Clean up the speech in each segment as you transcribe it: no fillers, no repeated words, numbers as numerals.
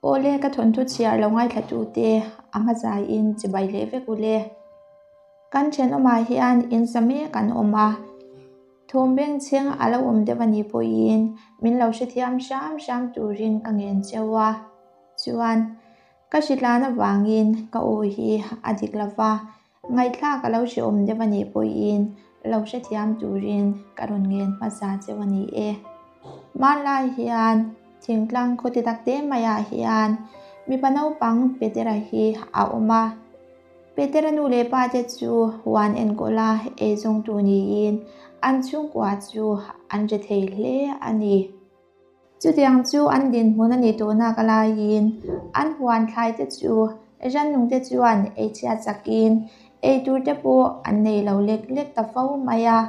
Awle ka thawnthu chhiar lo ngaithlatute a hmazaiin chibai leh vek ule. Kan thenawmah hian insa mek an awm a, thawm bengchheng a lo awm deuh a nih pawhin min lo hrethiam hram hram turin ka ngen cheu a. Chuan, ka hritlan avangin ka aw hi a dik lo va, ngaihthlak a lo hrehawm deuh a nih pawhin lo hrethiam turin ka rawn ngen hmasa cheu a ni e. Hmanlai hian thingtlang khaw ti tak te maiah hian mipa naupang Petera hi a awm a. Petera nu leh pa te chu huan enkawla eizawngtu niin an chhungkua chu an ri thei hle a ni. Chutiang chu an dinhmun a nih tawhnak a laiin an huan thlai te chu rannung te chuan ei chhiat chakin ei tur te pawh an nei lo lek lek ta fo mai a.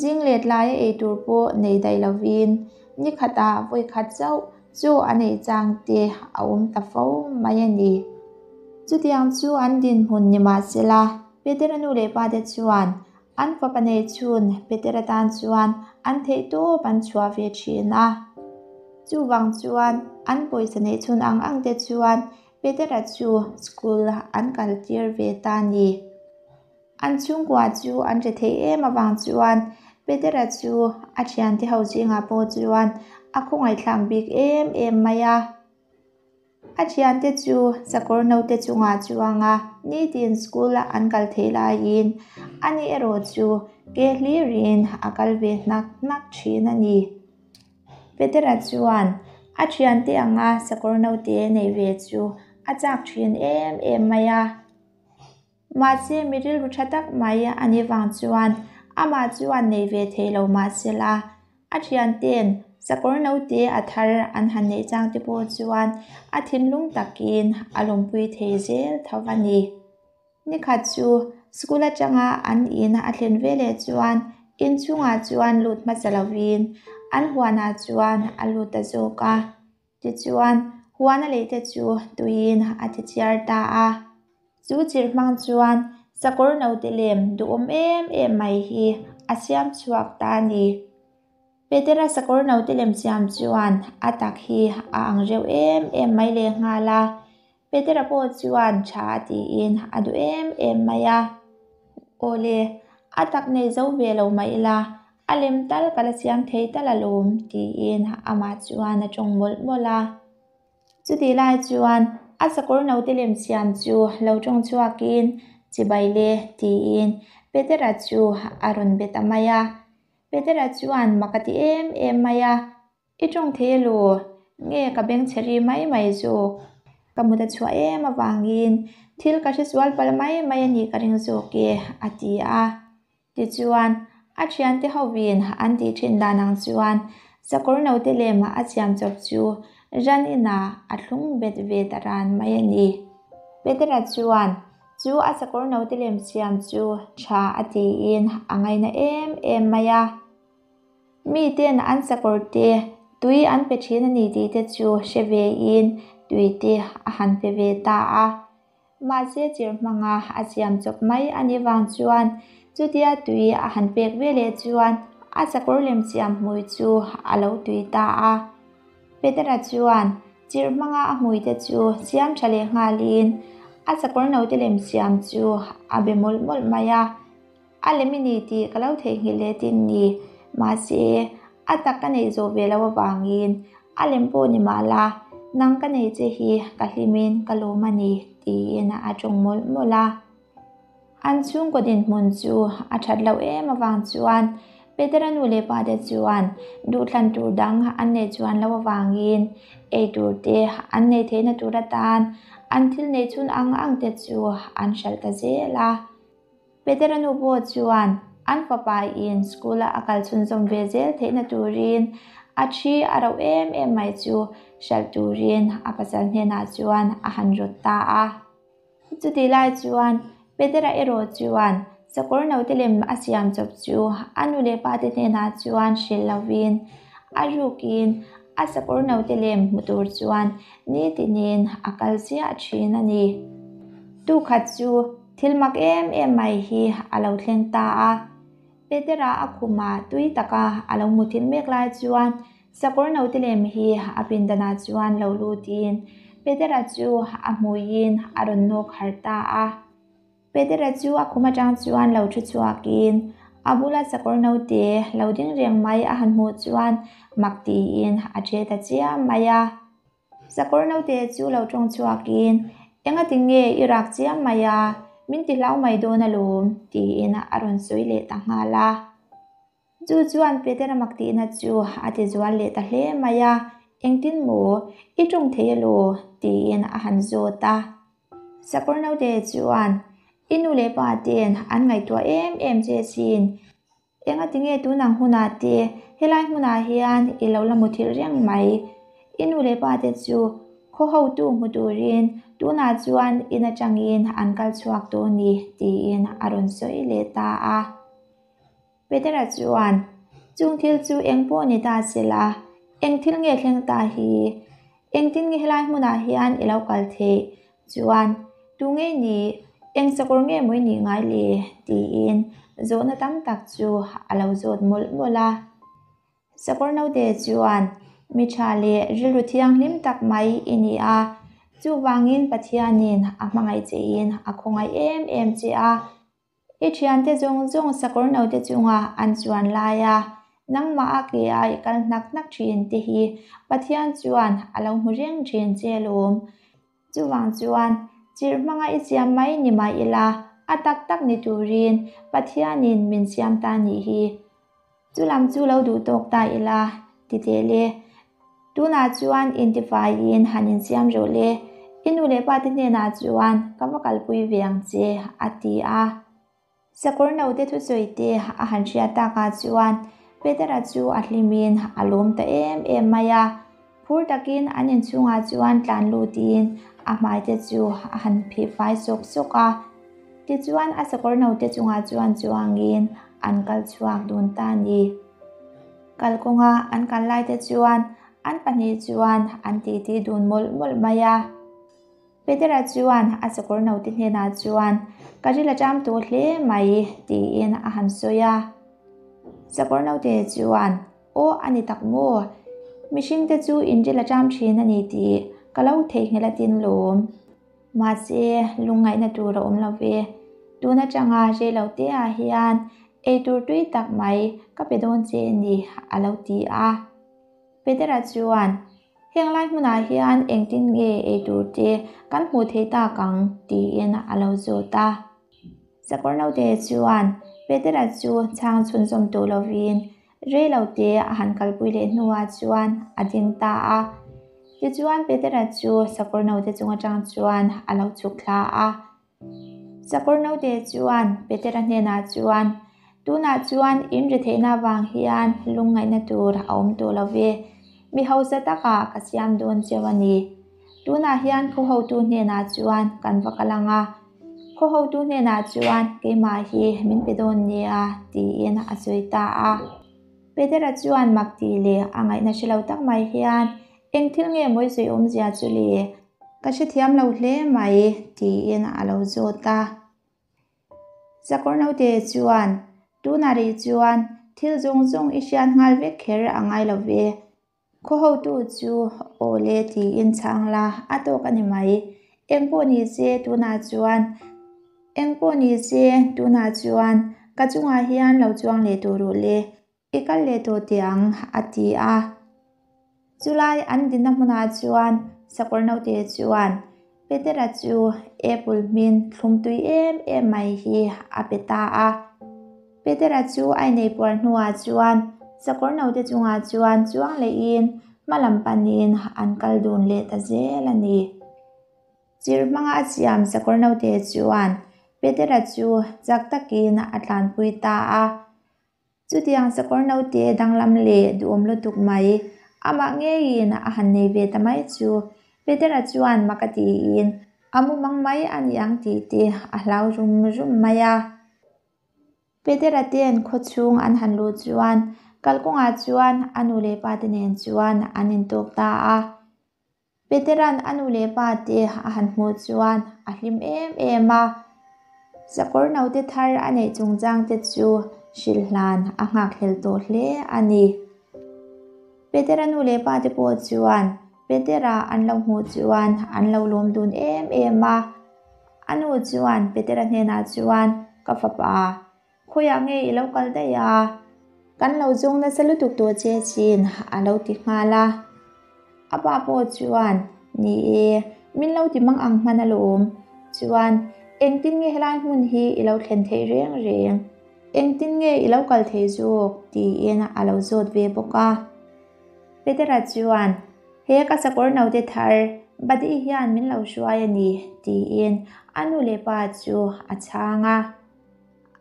Zing leh tlaia ei tur pawh nei daih lovin ni khatah vawi khat chauh chu a neih chang te a awm ta fo mai a ni. Chutiang chu an dinhmun ni mahsela Petera nu leh pa te chuan an fapa nei chhun Petera tan chuan an theihtawp an chhuah ve thin a. Chuvang chuan an pawisa neih chhun ang ang te chuan Petera chu school an kaltir ve ta a ni. An chhungkua chu an hre thei em avang chuan Petera chu a thiante ho zingah pawh chuan a khawngaihthlak bik em em mai a. A thiante chu sakawr naute chungah chuanga nitin school a an kal theih laiin ani erawh chu ke hlirin a kal ve hnak hnak thin a ni. Petera chuan a thiante anga sakawr naute neih ve chu a chak thin em em mai a. Mahse, mi rilru tha tak mai a nih vang chuan amah chuan nei ve thei lo mahsela, a thiante'n sakawr naute a thar an han neih chang te pawh chuan a thinlung takin a lawmpui thei zel tho a ni. Nikhat chu school atanga an in a thlen veleh chuan inchhungah chuan lut hmasa lovin an huanah chuan a lut ta zawk a. Tichuan, huan a leite chu tuiin a ti chiar ta a. Chu chirh hmang chuan sakawr naute lem duhawm em em mai hi a siam chhuak ta a ni. Petera sakawr naute lem siam chuan a tak hi a ang reuh em em mai lehnghal a. Petera pawh chuan tha a tiin a duh em em mai a. Awle, a tak nei zo ve lo mah ila, a lem tal ka la siam thei tal alawm tiin amah chuan a tawng mawlh mawlh a. Chutih lai chuan a sakawr naute lem siam chu lo tawng chhuakin chibai le tiin Petera chu a rawn be ta mai a. Petera chuan mak a ti em em mai a. I tawng thei elo? Nge ka beng chhe ri mai mai zawk? Ka mut a chhuah em avangin thil ka hresual palh mai mai a nih ka ring zawk e, a ti a. Tichuan, a thiante hovin an tih thin dan ang chuan sakawr naute lema a siam chawp chu ran inah a thlung bet ve ta ran mai a ni. Petera chuan chu a sakawr naute lem siam chu tha a tiin a ngaina em em mai a. Miten an sakawr te tui an pe thin a ni tih te chu hre ve in tui te a han pe ve ta a. Mahse chirh hmanga a siam chawp mai a nih vang chuan chutia tui a han pek ve leh chuan a sakawr lem siam hmui chu a lo tui ta a. Petera chuan chirh hmanga a hmui te chu siam tha leh nghalin a sakawr naute lem siam chu a be mawlh mawlh mai a. A lem i ni tih ka lo theihnghilh leh tin ni. Mahse, a tak ka neih zawh ve loh avangin a lem pawh ni mah la, nang ka nei che hi ka hlimin ka lawm a ni, tiin a tawng mawlh mawlh a. An chhungkaw dinhmun chu a that loh em avang chuan Petera nu leh pa te chuan duhthlan tur dang an neih chuan loh avangin ei tur te an neih theihna tur atan an thil neih chhun ang ang te chu an hralh ta zel a. Petera nu pawh chuan an fapa in school a a kal chhunzawm ve zel theihna turin a thi a rauh em em mai chu hralh turin a pasal hnenah chuan a han rawt ta a. Chutih lai chuan Petera erawh chuan sakawr naute lem a siam chawp chu a nu leh pa te hnenah chuan hrilh lovin a rukin a sakawr naute lem hmu tur chuan nitinin a kal ziah thin a ni. Tukhat chu Thil mak em em mai hi a lo thleng ta a. Petera a khuma tui taka a lo mu thil mek lai chuan Sakawr note lem hi a pindanah chuan lo lutin Petera chu a hmuiin a rawn nawk harh ta a. Petera chu a khum atang chuan lo thu chhuakin a bula sakawr note lo ding reng mai a han hmuh chuan mak tiin a ṭhe ta chiam mai a. Sakawr note chu lo ṭawng chhuakin, Engati nge i rak chiam mai a, min ti hlau mai dawn alawm, tiin a rawn sawi leh ta nghal a. Chu chuan Petera mak tihna chu a ti zual leh ta hle mai a, Engtin maw, i ṭawng thei elaw? tiin a han zawt a. Sakawr note chuan, I nu leh pa ten an ngaihtuah em em che sin, Engati nge tun ang hunah te helai hmunah hian i lo la muthilh reng mai? I nu leh pa te chu khaw hotu hmu turin tunah chuan in atangin an kal chhuak tawh a ni, tiin a rawn sawi leh ta a. Petera chuan, Chung thil chu eng pawh ni ta se la, eng thil nge thleng ta hi? Engtin nge helai hmunah hian i lo kal theih? Chuan, Tu nge ni? Eng sakawr nge maw i nih ngai le? tiin zawhna tam tak chu a lo zawt mawlh mawlh a. Sakawr naute chuan, Mi tha leh rilru thianghlim tak mai i ni a, chuvangin Pathianin a hmangaih chein a khawngaih em em che a. I thiante zawng zawng sakawr naute chunga an chuan laia nangmah a ke a i kal hnak hnak thin te hi Pathian chuan a lo hmu reng thin che lawm. Chuvang chuan chirh hmanga i siam mai ni mah ila a tak tak ni turin Pathianin min siam ta nih hi. Chu lam chu lo duh tawk ta ila ti teh le. Tunah chuan intifaiin han insiam rawh le, i nu leh pate hnenah chuan ka va kalpui ve ang che, a ti a. Sakawr naute thusawi te a han hriat takah chuan Petera chu a hlimin a lawm ta em em mai a. Phur takin an inchhungah chuan tlan lutin a hmaite chu a han phih fai sawk sawk a. Tichuan a sakawr naute chungah chuan chuangin an kal chhuak dun ta a ni. Kalkawnga an kal laite chuan an pahnih chuan an titi dun mawlh mawlh mai a. Petera chuan a sakawr naute hnenah chuan, Ka ril a ṭam tawh hle mai, tiin a han sawi a. Sakawr naute chuan, Aw, a ni tak maw? Mihringte chu in ril a ṭam ṭhin a ni tih ka lo theihnghilh a tin lawm. Mahse, lungngaihna tur a awm lo ve. Tun aṭanga rei lo te ah hian ei tur tui tak mai ka pe dawn che a ni, a lo ti a. Petera chuan, Heng lai hmunah hian engtin nge ei tur te kan hmuh theih tak ang? tiin a lo zawt a. Sakawr naute chuan Petera chu chhang chhunzawm tawh lovin rei lo te a han kalpui leh hnuah chuan a ding ta a. Tichuan Petera chu sakawr naute chung atang chuan a lo chhuk thla a. Sakawr naute chuan Petera hnenah chuan, Tunah chuan in ri theihna avang hian lungngaihna tur a awm tawh lo ve. Mi hausa takah ka siam dawn cheu a ni. Tunah hian khaw hotu hnenah chuan kan va kal ang a, khaw hotu hnenah chuan keimah hi min pe dawn nia, tiin a sawi ta a. Petera chuan mak tih leh a ngaihna hre lo tak mai hian, Eng thil nge mawi sawi awmzia chu le? Ka hrethiam lo hle mai, tiin a lo zawt a. Sakawr naute chuan, Tunah rih chuan thil zawng zawng i hriat nghal vek kher a ngai lo ve. Khaw hotu chu aw le tiin chhang la, a tawk a ni mai. Eng pawh ni se tunah chuan, eng pawh ni se tunah chuan ka chungah hian lo chuang leh tur rawh le, i kal leh tawh teh ang, a ti a. Chulai an dinna hmunah chuan sakawr naute chuan Petera chu apple hmin thlum tui em em mai hi a pe ta a. Petera chu a inei puar hnuah chuan sakawr naute chungah chuan chuang lehin hma lam panin an kal dun leh ta zel a ni. Chirh hmanga a siam sakawr naute chuan Petera chu chak takin a tlanpui ta a. Chutiang sakawr naute danglam leh duhawm lutuk mai, amah ngeiin a han nei ve ta mai chu Petera chuan mak a tiin a mumang mai a ni ang tih te a hlau rum rum mai a. Petera ten khawchhung an han luh chuan kalkawngah chuan a nu leh pa te nen chuan an intawk ta a. Petera'n a nu leh pa te a han hmuh chuan a hlim em em a, sakawr naute thar a neih chungchang te chu hrilh hlan a nghakhlel tawh hle a ni. Petera nu leh pa te pawh chuan Petera an lo hmuh chuan an lo lawm dun em em a. A nu chuan Petera hnenah chuan, Ka fapa, khawiah nge i lo kal daih a? Kan lo zawng nasa lutuk tawh che chin, a lo ti nghal a. A pa pawh chuan, Ni e, min lo ti mang ang hman alawm. Chuan, engtin nge helai hmun hi i lo thlen theih reng reng? Engtin nge i lo kal thei zawk? tiin a lo zawt ve bawk a. Petera chuan, He ka sakawr naute thar, Buddy hian min lo hruai a ni, tiin a nu leh pa chu a chhang a.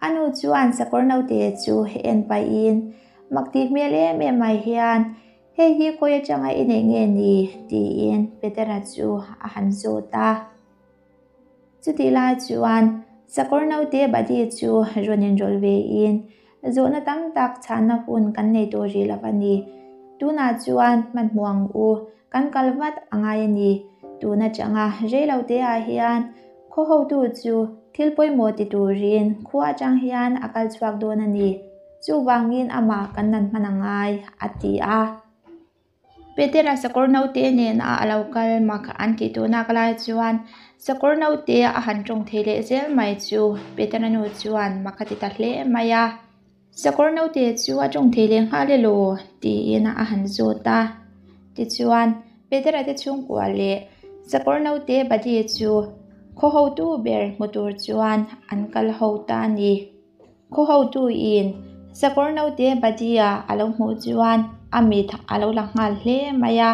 A nu chuan sakawr naute chu en pahin, Mak tih hmel em em mai hian, Hei hi khawi atanga i neih nge ni? tiin Petera chu a han zawt a. Chutih lai chuan sakawr naute Buddy chu rawn inrawlh vein zawhna tam tak chhanna hun kan nei tawh rih lo a ni. Tunah chuan hmanhmawh ang u, kan kal vat a ngai a ni. Tun atanga reilote ah hian khaw hotu chu thil pawimawh ti turin khua atang hian a kal chhuak dawn a ni. Chuvangin amah kan nan hman a ngai, a ti a. Petera sakawr naute nena a lo kal mak an tih tuna ka lai chuan sakawr naute a han tawng thei leh zel mai chu Petera nu chuan mak a ti ta hle mai a. Sakawr naute chu a tawng thei leh nghal elaw? tiin a han zawt a. Tichuan, Petera te chhungkua leh sakawr naute Buddy chu khaw hotu ber hmu tur chuan an kal ho ta a ni. Khaw hotuin sakawr naute Buddy-a a lo hmuh chuan a mit a lo la nghal hle mai a.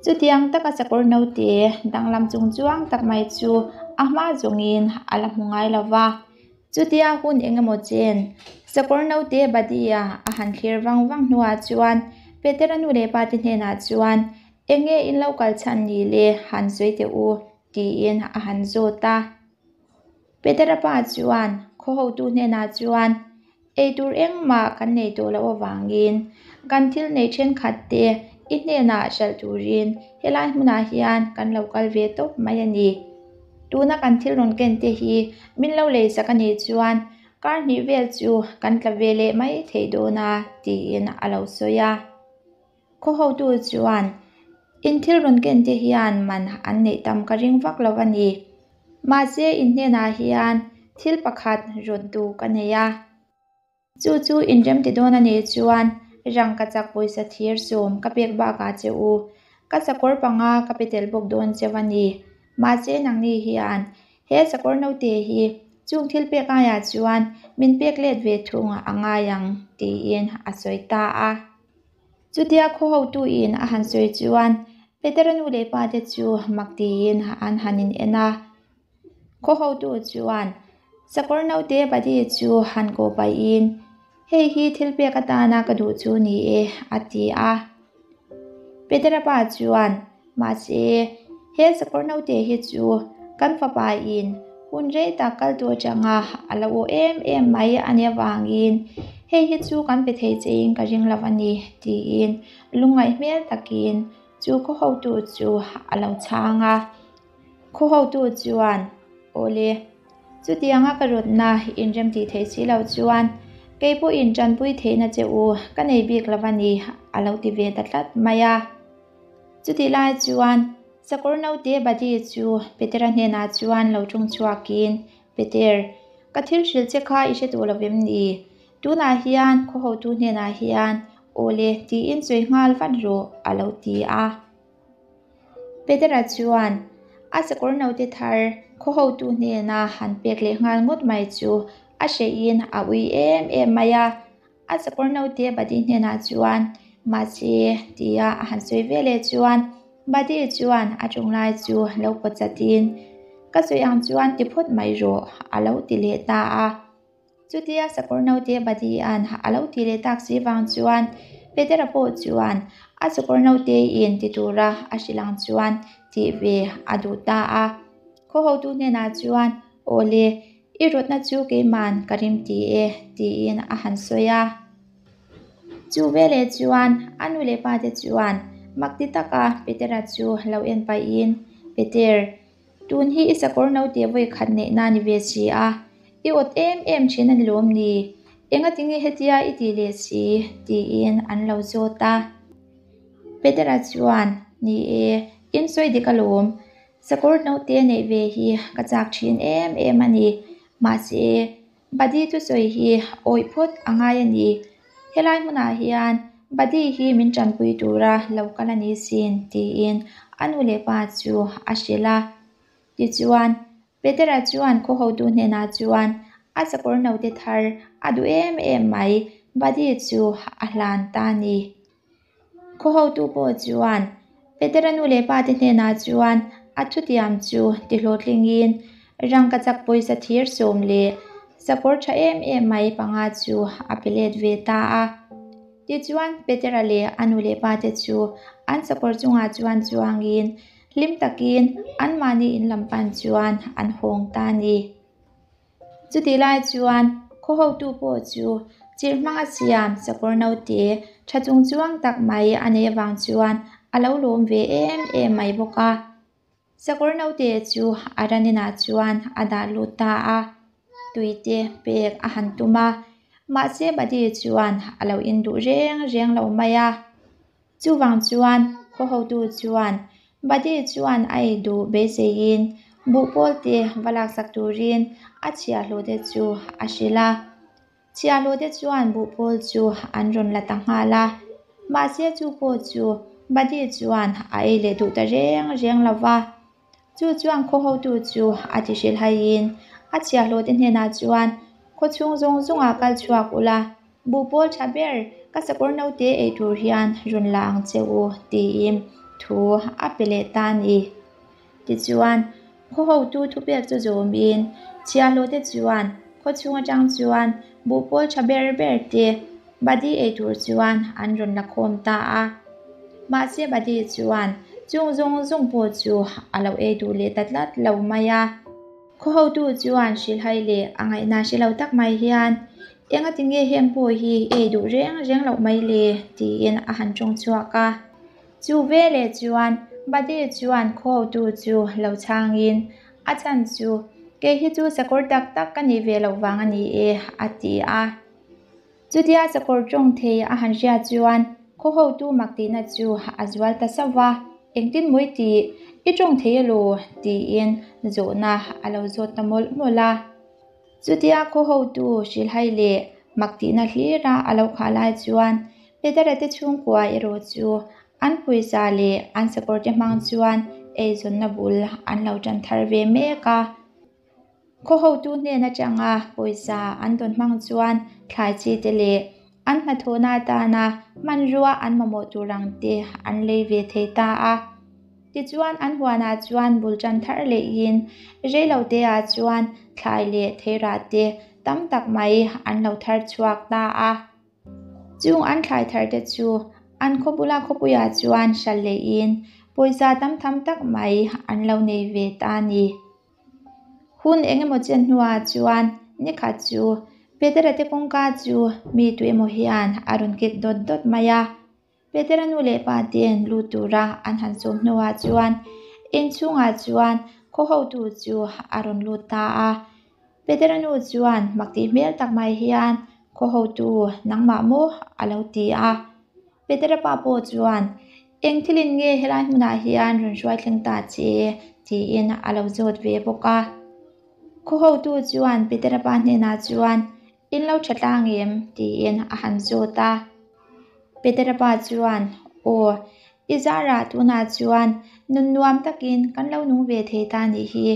Chutiang taka sakawr naute danglam chung chuang tak mai chu a hma zawngin a la hmu ngai lo va. Chutia hun eng emaw chen sakawr naute Buddy-a a han thlir vang vang hnuah chuan Petera nu leh pate hnenah chuan, Eng nge in lo kal chhan ni le han sawi teh u, tiin a han zawt a. Petera pa chuan khaw hotu hnenah chuan eitur engmah kan nei tawh loh avangin kan thil neih thenkhat te i hnenah hralh turin helai hmunah hian kan lo kal ve tawp mai a ni. Tuna kan thil rawn ken te hi min lo lei sak a nih chuan kar hnih vel chu kan tla ve leh mai theih dawn a tiin a lo sawi a. Khaw hotu chuan in thil rawn ken te hian man an neih tam ka ring vak lo a ni. Mahse in hnenah hian thil pakhat rawt duh ka nei a. Chu chu inrem ti dawn a nih chuan rangkachak pawisa thir sawm ka pek bakah che u. Ka sakawr panga ka pe tel bawk dawn cheu a ni. Mahse nangni hian he sakawr naute hi chung thil pek aiah chuan min pek let ve thung a ngai ang tiin a sawi ta a. Chutia khaw hotuin a han sawi chuan Petera nu leh pa te chu mak tiin an han in en a. Khaw hotu chuan sakawr naute Buddy chu han kawh pahin, Hei hi thil pek atana ka duh chu ni e, a ti a. Petera pa chuan, Mahse, he sakawr naute hi chu kan fapa in hun rei tak kal tur atanga a lo aw em em mai a nih avangin hei hi chu kan pe thei che in ka ring lo a ni tiin lungngaih hmel takin chu khaw hotu chu a lo chhang a. Khaw hotu chuan, Awle, chutianga ka rawtna inrem tih theih si loh chuan kei pawhin tanpui theihna che u ka nei bik lo a ni a lo ti ve ta tlat mai a. Chutih lai chuan sakawr naute Buddy chu Petera hnenah chuan lo ṭawng chhuakin, Peter, ka thil hrilh che kha i hre tawh lo vem ni? Tunah hian khaw hotu hnenah hian aw le tiin sawi nghal vat rawh a lo ti a. Petera chuan a sakawr naute thar khaw hotu hnena han pek leh nghal ngawt mai chu a hrehin a ui em em mai a. A sakawr naute Buddy hnenah chuan Mahse tia a han sawi ve leh chuan Buddy chuan a ṭawnglai chu lo pawt chatin Ka sawi ang chuan ti phawt mai rawh a lo ti leh ta a. Chutia sakawr naute Buddy-a'n a lo ti leh tak si vang chuan Petera pawh chuan a sakawr naute in ti tura a hrilh ang chuan tih ve a duh ta a. Khaw hotu hnenah chuan Aw le, i rawtna chu keiman ka rim ti e, tiin a han sawi a. Chu veleh chuan a nu leh pa te chuan mak ti taka Petera chu lo en pahin, Peter, tun hi i sakawr naute vawi khat neihna ni ve si a, i awt em em thin a ni lawm ni? Engatinge hetia i tih leh si? tiin an lo zawt a. Petera chuan, Ni e, in sawi dik alawm. Sakawr naute neih ve hi ka chak thin em em a ni. Mahse, Buddy thusawi hi awih phawt a ngai a ni. Helai hmunah hian Buddy hi min tanpui tura lo kal a ni sin, tiin a nu leh pa chu a hrilh a. Tichuan, Petera chuan khaw hotu hnenah chuan a sakawr naute thar a duh em em mai, Buddy chu a hlan ta a ni. Khaw hotu pawh chuan Petera nu leh pa te hnenah chuan a thutiam chu tihlawhtlingin rangkachak pawisa thir sawm leh sakawr tha em em mai panga chu a pe let ve ta a. Tichuan Petera leh a nu leh pa te chu an sakawr chungah chuan chuangin hlim takin anmahni in lam pan chuan an hawng ta a ni. Chutih lai chuan khaw hotu pawh chu chirh hmanga siam sakawr naute tha chung chuang tak mai a neih avang chuan a lo lawm ve em em mai bawk a. Sakawr naute chu a ran inah chuan a dah lut ta a, tuite pek a han tum a, mahse Buddy chuan a lo in duh reng reng lo mai a. Chuvang chuan khaw hotu chuan Buddy chuan a ei duh beiseiin buhpawl te va laksak turin a chhiahhlawh te chu a hrilh a. Chhiahhlawh te chuan buhpawl chu an rawn la ta nghal a, mahse chu pawh chu Buddy chuan a ei leh duh ta reng reng lo va. Chu chuan khaw hotu chu a ti hrilhaiin a chhiahhlawh te hnenah chuan khaw chhung zawng zawngah kal chhuak ula, buhpawl tha ber ka sakawr naute ei tur hian rawn la ang che u tiin thu a pe leh ta a ni. Tichuan, khaw hotu thupek chu zawmin chhiahhlawh te chuan khaw chhung atang chuan buhpawl tha ber ber te Buddy ei tur chuan an rawn la khawm ta a. Mahse Buddy chuan chung zawng zawng pawh chu a lo ei duh leh ta tlat lo mai a. Khaw hotu chuan hrilhai leh a ngaihna hre lo tak mai hian, Engati nge heng pawh hi i ei duh reng reng loh mai le? tiin a han tawng chhuak a. Chu veleh chuan Buddy chuan khaw hotu chu lo chhangin, A chhan chu kei hi chu sakawr tak tak ka nih ve loh vang a ni e, a ti a. Chutia sakawr tawng thei a han hriat chuan khaw hotu mak tihna chu a zual ta sauh va, Engtin mawi tih i tawng thei elaw? tiin zawhna a lo zawt ta mawlh mawlh a. Chutia khaw hotu hrilhai leh mak tihna hlira a lo khah lai chuan Petera te chhungkua erawh chu an pawisa leh an sakawr te hmang chuan eizawnna bul an lo tan thar ve mek a. Khaw hotu hnen atanga pawisa an dawn hmang chuan thlai chi te leh an hnathawhna atana hmanrua an mamawh tur ang te an lei ve thei ta a. Tichuan an huanah chuan bul tan thar lehin reilo te ah chuan thlai leh theirah te tam tak mai an lo thar chhuak ta a. Chung an thlai thar te chu an khaw bula khawpuiah chuan hral lehin pawisa tam tham tak mai an lo nei ve ta a ni. Hun eng emaw chen hnuah chuan nikhat chu Petera te kawngka chu mi tu emaw hian a rawn kek dawt dawt mai a. Petera nu leh pa ten lut tura an han sawm hnuah chuan inchhungah chuan khaw hotu chu a rawn lut ta a. Petera nu chuan mak tih hmel tak mai hian khaw hotu nangmah maw a lo ti a. Petera pa pawh chuan Eng thilin nge helai hmunah hian rawn hruai thleng ta che? tiin a lo zawt ve bawk a. Khaw hotu chuan Petera pa hnenah chuan, In lo tha tlang em? tiin a han zawt a. Petera pa chuan, Aw, i zarah tunah chuan nun nuam takin kan lo nung ve thei ta nih hi.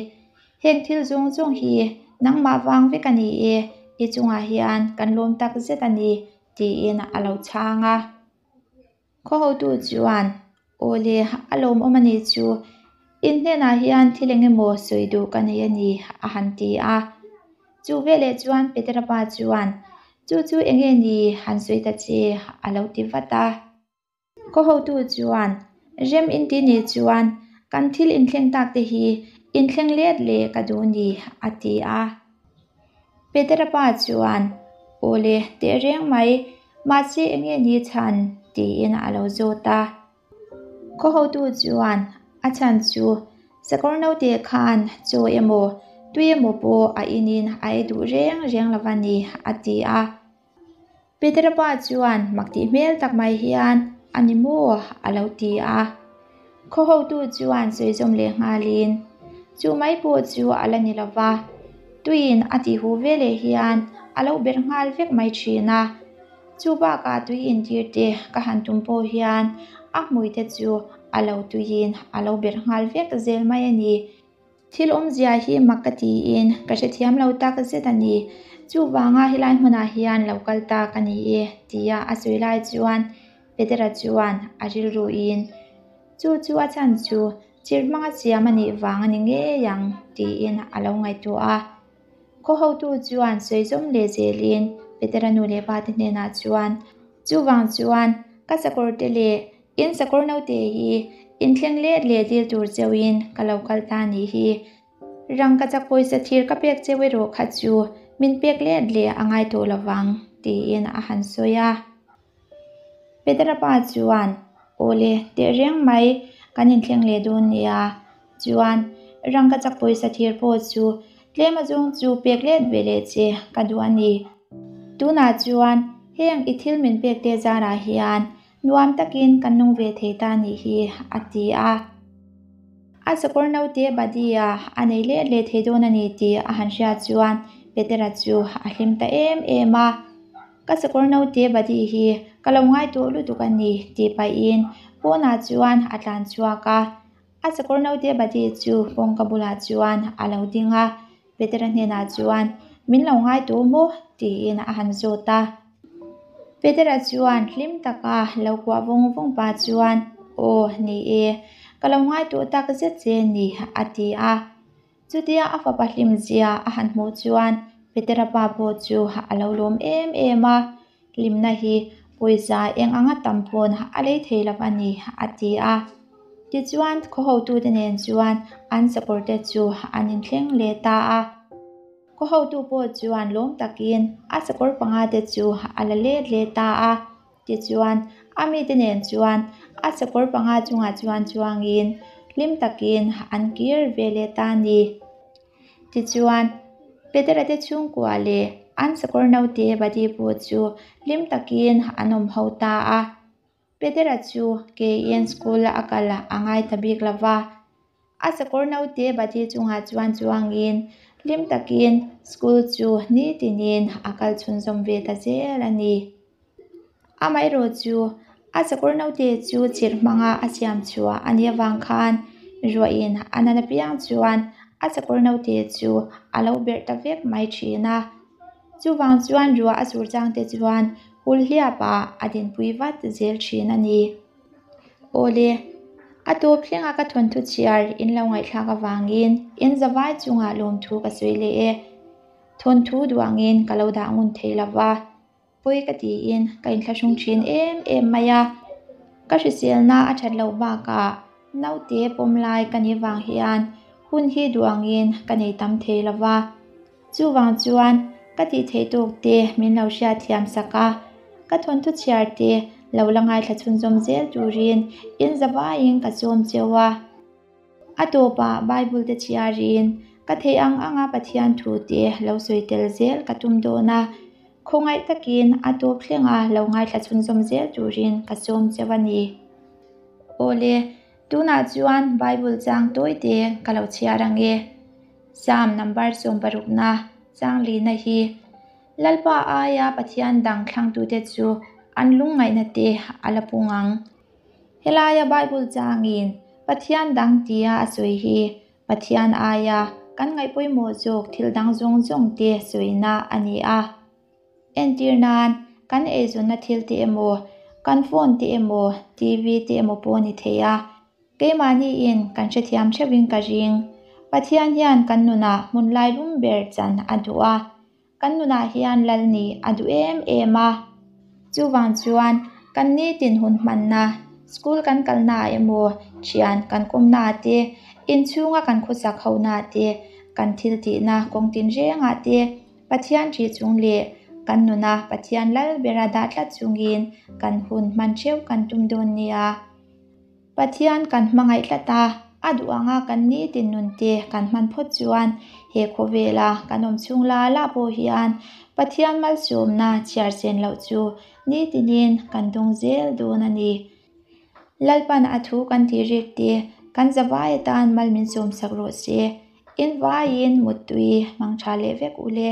Heng thil zawng zawng hi nangmah vang vek a ni e, i chungah hian kan lawm tak zet a ni, tiin a lo chhang a. Khaw hotu chuan, Aw le, a lawmawm a nih chu, in hnenah hian thil eng emaw sawi duh ka nei a ni, a han ti a. Chu veleh chuan Petera pa chuan, Chu chu eng nge ni han sawi ta che, a lo ti vat a. Khaw hotu chuan, Rem in ti nih chuan kan thil inthleng tak te hi inthleng let leh ka duh ni, a ti a. Petera pa chuan, Aw le, teh reng mai, mahse eng nge ni chhan? tiin a lo zawt a. Khaw hotu chuan, A chhan chu sakawr naute khan chaw emaw, tui emaw pawh a inin a ei duh reng reng lo va ni, a ti a. Petera pa chuan mak tih hmel tak mai hian a ni maw? a lo ti a. Khaw hotu chuan sawi zawm leh nghalin, Chu mai pawh chu a la ni lo va, tuiin a tih huh veleh hian a lo berh nghal vek mai thin a. Chu bakah tui intir te ka han tum pawh hian a hmui te chu a lo tuiin a lo berh nghal vek zel mai a ni. Thil awmzia hi mak ka tiin ka hrethiam lo tak zet a ni. Chuvanga helai hmunah hian lo kal ta ka ni e tia a sawi lai chuan Petera chuan a rilruin, Chu chu a chhan chu chirh hmanga siam a nih vang a ni ngei ang tiin a lo ngaihtuah a. Khaw hotu chuan sawi zawm leh zelin Petera nu leh pa te hnenah chuan, Chuvang chuan ka sakawr te leh in sakawr naute hi inthleng let leh dil tur cheuhin ka lo kal ta nih hi. Rangkachak pawisa thir ka pek cheu erawh kha chu min pek let leh a ngai tawh lovang, tiin a han sawi a. Petera pa chuan, Awle, tehreng mai, kan inthleng leh dawn nia. Chuan, rangkachak pawisa thir pawh chu tlem azawng chu pek let ve leh che ka duh a ni. Tunah chuan heng i thil min pek te zarah hian nuam takin kan nung ve thei ta nih hi, a ti a. A sakawr naute Badia a nei let leh thei dawn a ni tih a han hriat chuan Petera chu a hlim ta em em a. Ka sakawr naute Badi hi ka lo ngai tawh lutuk a ni tih pahin pawnah chuan a tlan chhuak a. A sakawr naute Badi chu kawngka bulah chuan a lo ding a, Petera hnenah chuan, Min lo ngai tawh maw? tiin a han zawt a. Petera chuan hlim taka lo kuah vawng vawng pah chuan, Aw, ni e, ka lo ngai tawh tak zet che ni, a ti a. Chutia a fapa hlimzia a han hmuh chuan Petera pa pawh chu a lo lawm em em a, Hlimna hi pawisa eng anga tam pawn a lei thei lo a ni, a ti a. Tichuan khaw hotute nen chuan an sakawrte chu an inthleng leh ta a. Khaw hotu pawh chuan lawm takin a sakawr pangate chu a la let leh ta a. Tichuan, a mite nen chuan a sakawr panga chungah chuan chuangin hlim takin an kir ve leh ta a ni. Tichuan, Petera te chhungkua leh an sakawr naute Badi pawh chu hlim takin an awm ho ta a. Petera chu keiin school a kal a ngai ta bik lo va. A sakawr naute Badi chungah chuan chuangin hlim takin school chu nitinin a kal chhunzawm ve ta zel a ni. Amaherawh chu a sakawr naute chu chirh hmanga a siam chhuah a nih avang khan ruahin a nan apiang chuan a sakawr naute chu a lo berh ta vek mai thin a. Chuvang chuan ruah a sur chang te chuan hul hliapah a dinpui vat zel thin a ni. Awle, a tawp thlenga ka thawnthu chhiar in lo ngaihthlak avangin in zavai chungah lawmthu ka sawi leh e. Thawnthu duangin ka lo dah ngun thei lova. Pawi ka tiin ka inthlahrung thin em em mai a, ka hriselna a that loh bakah naute pawm lai ka nih vang hian hun hi duh angin ka nei tam thei lo va. Chuvang chuan ka tih theih tawk te min lo hriatthiam sak a, ka thawnthu chhiar te lo la ngaithla chhunzawm zel turin inzavaiin ka chawm cheu a. A tawpah Bible te chhiarin ka theih ang anga Pathian thu te lo sawi tel zel ka tum dawn a, khawngaih takin a tawp thlenga lo ngaithla chhunzawm zel turin ka sawm cheu a ni. Awle, tunah chuan Bible chang tawi te ka lo chhiar ang e. Psalm number 60na chang lina hi Lalpa aia Pathian dang thlangtute chu an lungngaihna te a la pung ang. Helaia Bible changin Pathian dang tia a sawi hi Pathian aia kan ngaih pawimawh zawk thil dang zawng zawng te sawina a ni a. Entir nan, kan eizawnna thil te emaw, kan phone te emaw, TV te emaw pawh a ni thei a. Keimahniin kan hrethiam theuhin ka ring. Pathian hian kan nunah hmun lai lum ber chan a duh a. Kan nunah hian lal nih a duh em em a, chuvang chuan kan nitin hun hmanna, school kan kalnaah emaw, thian kan kawmnaah te, inchhunga kan khawsak honaah te, kan thil tihna kawng tinrengah te Pathian ṭih chung leh kan nuna Pathian lal bera dah tlat chungin kan hun hman theuh kan tum dawn nia. Pathian kan hmangaih tlat a, a duh anga kan nitin nun te kan hman phawt chuan he khawvela kan awm chhung la la pawh hian Pathian malsawmna chhiar chen loh chu nitinin kan dawng zel dawn a ni. Lalpan a thu kan tih rik te kan zavai atan mal min sawmsak rawh se. In vaiin muttui mangtha leh vek ule.